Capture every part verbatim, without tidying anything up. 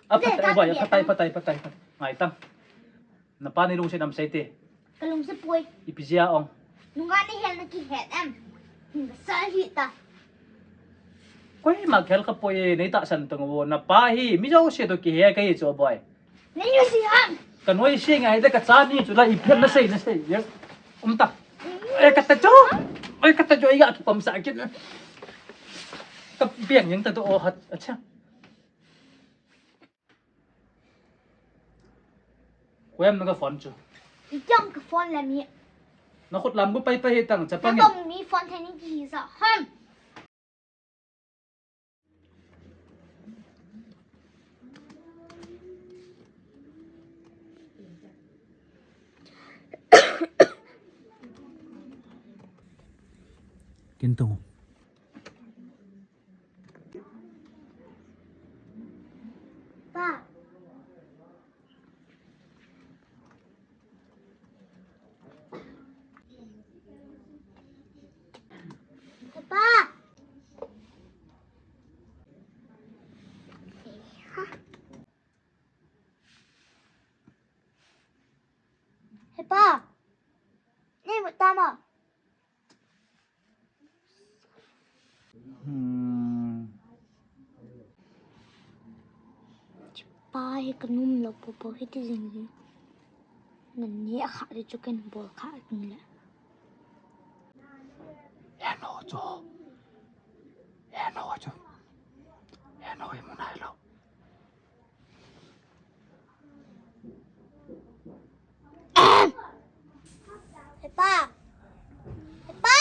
Aphatai, boy, aphatai, aphatai, aphatai, aphatai. Ngai tang. Napa nei lungset nam sei te. Ka lungset poi. Ipi jeh a ong. Nunga nei hel na kihet em. Hin ka sa hi ta. Koima khel kha poi, nei tahsan tang vo. Napa hi mi jouse toh kihe kahi chu, boy. Nei nuisat ham. Ka nuisat ngai le ka cha ni chu la, ipi ham na sei, na sei. Um ta. E, ka ta chu. Oi, ka ta chu, i ga kipom sa kit. Ka piang yang ta to, o hat. Acha. Koi ham na ka phone chu. Ipi ham ka phone le mi. Na khut lam gu pai pai hi tang, chapang in. Ka mi phone thei ni ki sa ham. Kin tong. Pa. Pa. Hepa. Nei mu tama. Hmm. Chipa hi ka nom lou popo hi ti jing jing. Nani a kha di chu ken bol kha kin le. Heno chu. Heno chu. Heno hi mu nai lou. Hepa! Hepa!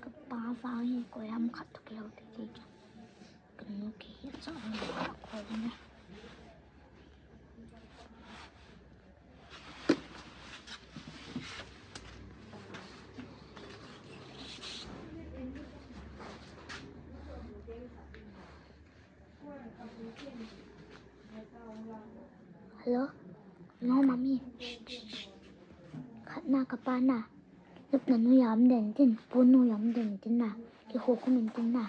Ka pa vang hi koi ham khat toh kilou te te. Ka nu kihi cha hi ka koi ne. Hello? No, mami. Shh, shh, shh. Khat na ka pa na. Lupna noiya um den tin, pon noiya um den tin na. Kikhokhum in tin na.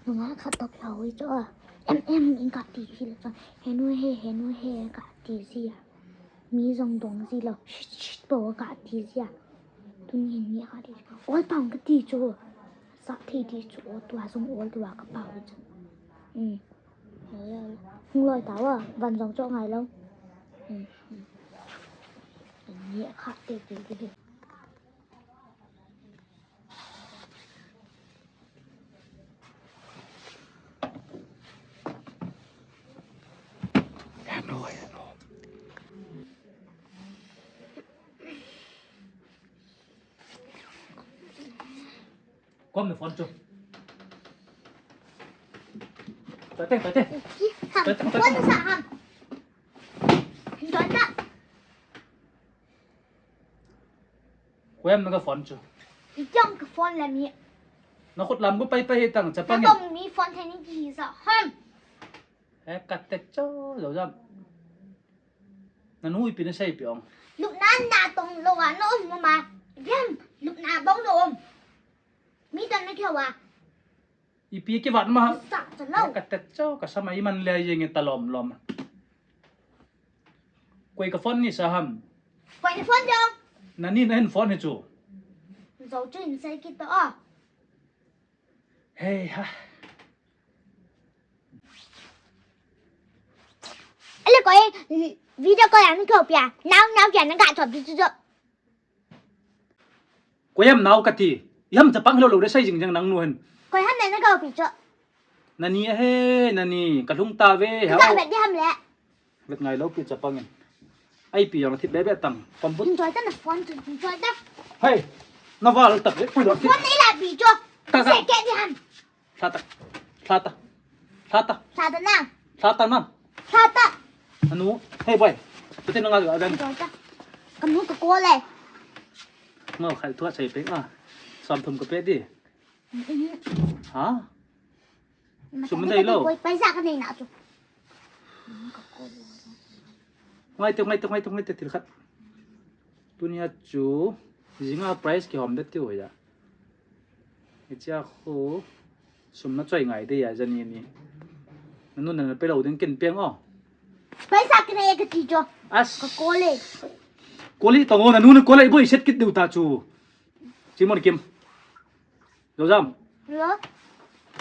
Nunga khat toh kilou hi chu a. Em em in ka ti hi le chu. Henu he, henu he ka ti hi a. Mi jong dong ji lou, shit, shit, po ka ti ji a. Tuni hin mi ka ti. Ol pang ka ti chu. Sa thei ti chu, o tua jong ol tua ka pau chu. Hmm. Hung loi ta va, van jong chu ngai lou. Hmm, hmm. Mi ka ti ti ti. Kom na phone chu. Tate, tate. Ham, tate, tate. Phone sa ham. Don da. Koi ham na ka phone chu. Ipi ham ka phone le mi. Na khut lam gu pai pai hi tang, chapang in. Ka mi phone thei ni ki sa ham. He, ka te cho, lo jam. Na nu ipi na sei pi ong. Lupna na tong lou a na um ma. Ipi ham, lupna bou na um. Mi tan na kya wa. Ipi kivat ma. Sa cha lou. He, ka te cho, ka sa ma i man le jeng ta lom lom. Koi ka phone ni sa ham. Koi ni phone jong. Nani na hin phone hi chu. Zo chu in sai kit to a. Hei ha. Ale koi video call an ko pia. Nau nau pia na ka cho bi chu. Koi ham nau ka ti. Iham chapang lo lo de sai jing jang nang nu hen. Koi ham ne na ka pi cho. Nani a he, nani ka lhung ta ve ha. Ka bet di ham le. Vet ngai lo pi chapang in. Ai pi jong thip be be tang. Pom but. Enjoy ta na phone tu, enjoy ta. Hei. Na val ta ve pui lo. Phone nei la pi cho. Ka ka. Se ke di ham. Lhata. Lhata. Lhata. Lhata na. Lhata na. Lhata. Anu. Hey boy. Pati na nga ga dan. Lhata. Kanu ka ko le. Ngau khai thua sai pe a. Som thum ka pe di. Mhm. Ha? Sum dei lo. Boy, paisa ka nei na chu. Ngai te, ngai te, ngai te, ngai te, thil khat. Tunia chu, jinga price kihom det tiu ya. Hichia khu, sum na choi ngai de ya, jani ni. Nu na pe lo ding ken peng o. Paisa kine ka ti cho. As. Ka kole. Kole tang o, nanu na kole boi set kit deu ta chu. Simon Kim. Lo jam. Lo.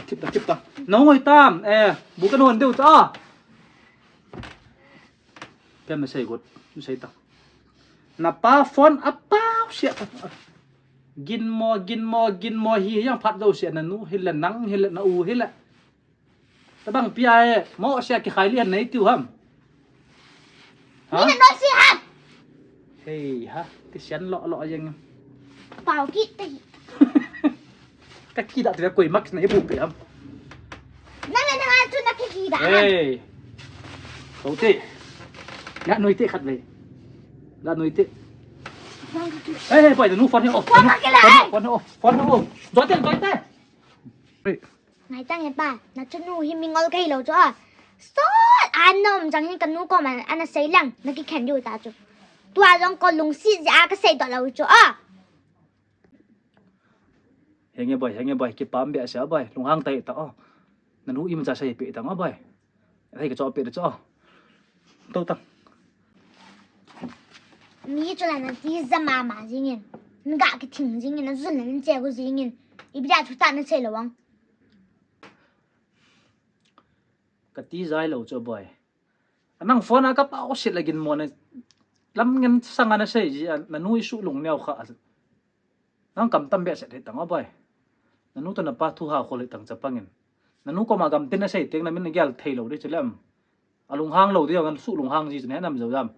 Kip ta, kip ta. Nahoi tam. Eh, bu ka non deu ta. Pem na sei got. Sei ta. Na pa phone a pau sia. Gin mo, gin mo, gin mo hi yang phat do sia nanu hile nang hile na u hile. Tabang pia e, mo sia kikhai lian nei tiu ham. Ha? Ni na noi si ham. Hei ha, kisian lo lo jeng. Pau ki te. Ka ki da te koi max na ibu pe ham. Na na na tu na ki ki da. Hei. Ko te. Na noi te khat ve. Na noi te. Hei hei, pai nu phone he off. Phone he off. Phone he off. Phone he off. Join te, join te. Hei. Ngai tang e pa, na chanu hi mingol kahi lo chu a. Sot a nom chang hin kanu koma ana sei lang, na kikhen diu ta chu. Tua jong ko lungset jeh a kasei doh lou chu a. Henge boi, henge boi, kipah behseh a boi, lunghang tai ta o. Nanu imacha sei pe tang o boi. Hei ka cho pe chu o. To tang. Mi chu la na tija mama jingin. Nga kithing jingin, na jun na che ko jingin. Ipi dia chu ta na sei lo vang. Ka tijai lo chu boi. Anang phone a ka pau sit la gin mo na. Lam ngen sanga na sei ji a, nanu isu lung neo kha. Nang kam tam behseh thei tang o boi. Nanu to na pa thu ha khol thei tang chapang in. Nanu koma gam tin na sei teng na min na gel thei lo di chu lem. A lunghang lo di, a su lunghang ji chu ne nam jo jam.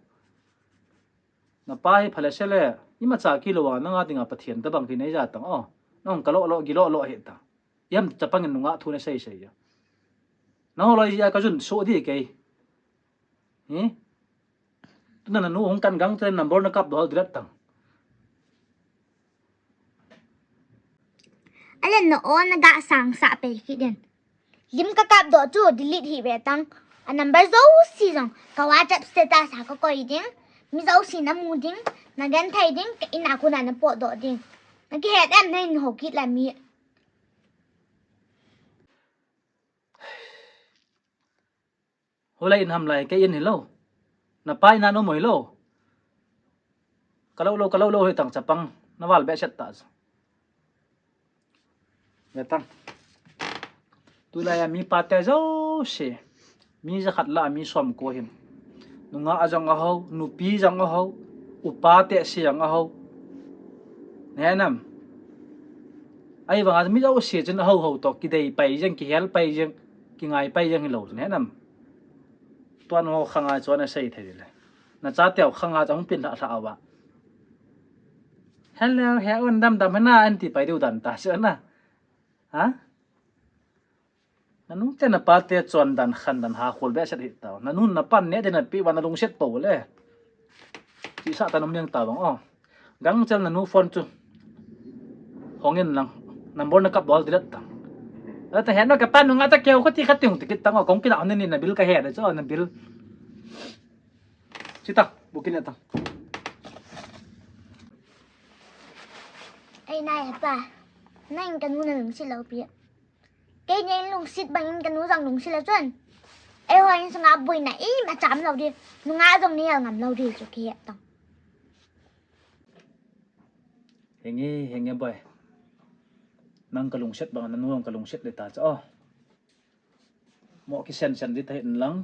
Na pa hi phale se le, imacha ki lo a, nanga dinga Pathen tabang ki nei ja tang o. Nang ka lo lo, gi lo lo he ta. Yam chapang in nunga thu na sei sei ja. Na ho lo ji a ka jun so di kei. Hi? Tuna nanu hung kan gang te number na kap doh delete tang. Ale na o na ga sang sa pe ki den. Lim ka kap doh chu delete hi ve tang. A number jouse jong ka WhatsApp status a ka koi ding. Mi jouse na mu ding. Na gen thei ding. Ka in a kona na po doh ding. Na kihet em na in ho kit la mi. Hoilai in ham lai, kei in hi lo. Na pa in a no moi lo. Ka lo lo, ka lo lo hi tang chapang. Na val behseh ta. Ve tang. Tulai a mi pa te jouse. Mi jakhat la mi som ko hin. Nunga a jong a ho, nupi jong a ho, upa te se jong a ho. Ne nam. Ahivang a mi jouse chun a ho ho to, kidei pai jeng, kihel pai jeng, kingai pai jeng hi lo. Ne nam. Tuan ho khanga chu ana sei thei le. Na cha teu khanga chu hung pin lha lha a va. Hello, he un dam dam hena an ti pai diu dan ta chu na. Ha? Nanu te na pa te chon dan khan dan ha khol behseh hi tao. Nanu na pan ne de na pi va na lungset po le. Ti sa ta nom niang ta bang o. Gang chel nanu phone chu. Hong in lang. Number na kap doh delete tang. Ata hen no ka pan nunga ta keu khati khati hung tikit tang o. Kong kila hon ni na bill ka he da chu na bill. Sita, bukin ata. Ei nai pa. Nang kanu na lungset lo pi. Kei nei lungset bangin kanu jong lungset la chun. Ei ho in sunga boina imacha um lo di. Nunga jong nei hel ngam lo di chu kihet tang. Henge, henge boi. Nang ka lungset bang, nanu jong ka lungset le ta cha o. Mo kisen sen di ta hin lang.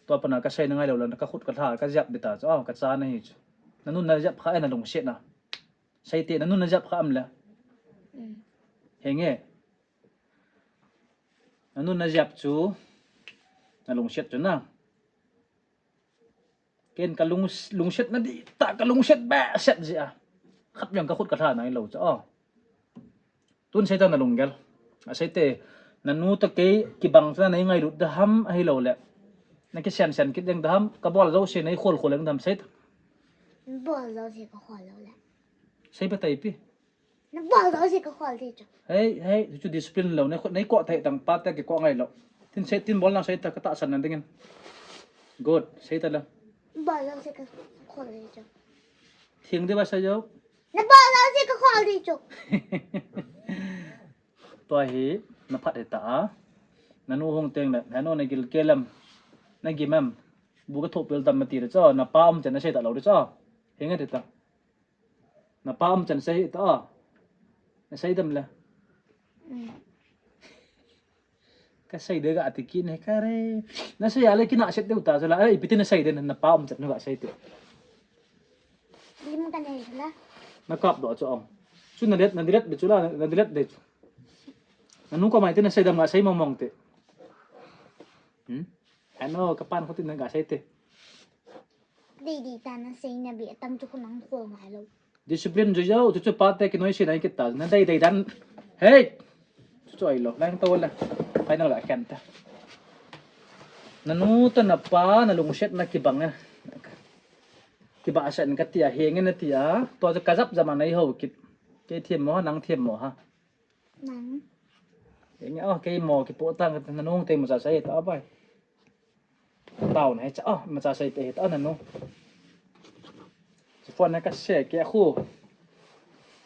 Tua pana ka sei na ngai lo la, ka khut ka lha, ka jep di ta cha o, ka cha na hi chu. Nanu na jep kha e na lungset na. Sei te nanu na jep kha am le. Mm. Henge. Nanu na jep chu. Na lungset chu na. Ken ka lung, lungset na di ta, ka lungset behseh ji a. Khat jong ka khut ka lha nai lo cha o. Tun sei ta na lunggel. A sei te, nanu ta kei kibang ta nei ngailut da ham ahi lo le. Na kisen sen kit ding da ham, ka bol jouse nei khol khol ding da ham sei ta. Bol jouse ka khol lo le. Sei pa tai pi. Na bol jouse ka khol di chu. Hei, hei, chu discipline lo, nei ko, nei ko thei tang pa te kiko ngai lo. Tin sei, tin bol na sei ta ka tahsan na dingin. Good, sei ta la. Bol jouse ka khol di chu. Thing di ba sa jo. Na bol jouse ka khol di chu. Tua hi, na phat e ta a. Nanu hung teng le, henu na gilkel em, na gim em, bu ka thopel tam ma ti le cho, na pa um chan na sei ta lou le cho. Henge ti ta. Na pa um chan sei ta. Na sei tam le. Ka sei de ga ti kin he ka re. Na sei a le kina set de uta cho la. Ai, ipi ti na sei de na pa um chan na ga sei te. Lim ka nei la. Na kap do cho ong. Chu na let, na delete de chu la, na delete de chu. Nanu ko mai te na sei dam ga sei mong mong te. Hmm? Ano, ka pan ko ti na ga sei te. Dei dei ta na sei na bi atam chu ko nang ko ngai lo. Discipline jo jo, chu chu pa te kinoi si na kit ta. Na dei dei dan. Hey! Chu chu ai lo, lang to la. Final ga khen ta. Nanu ta na pa, na lungset na kibang na. Kiba sa in ka ti a, henge na ti a. To ka jap jama nei ho kit. Kei thiam mo, nang thiam mo ha. Nang. Henge, oh, kei mo, kipo tang ka nanu te mo sa sai ta bai. Tao na he cha, oh, mo sa sai te he ta nanu. Si phone na ka se ke khu.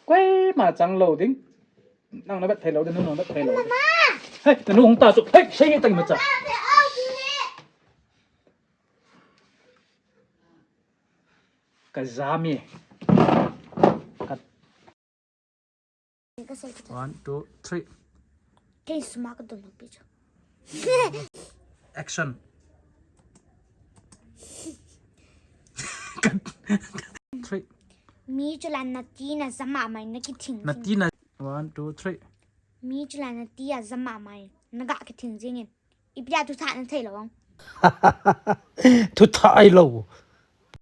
Koi ma chang lo ding. Nang na bet thei lo ding, nanu na bet thei lo ding. Mama. Hey, nanu hung ta chu. Hey, sei tang mo cha. Mama, te au ki ni. Ka jam e. Ka Ka sei ka. One, two, three. Kei suma ka dun pi chu. Action. Three. Mi chu la na ti na jama mai na kithing. Na ti na. One, two, three. Mi chu la na ti a jama mai na ga kithing jing in. Ipi a thu thah na thei lo. Thu thah ai lo.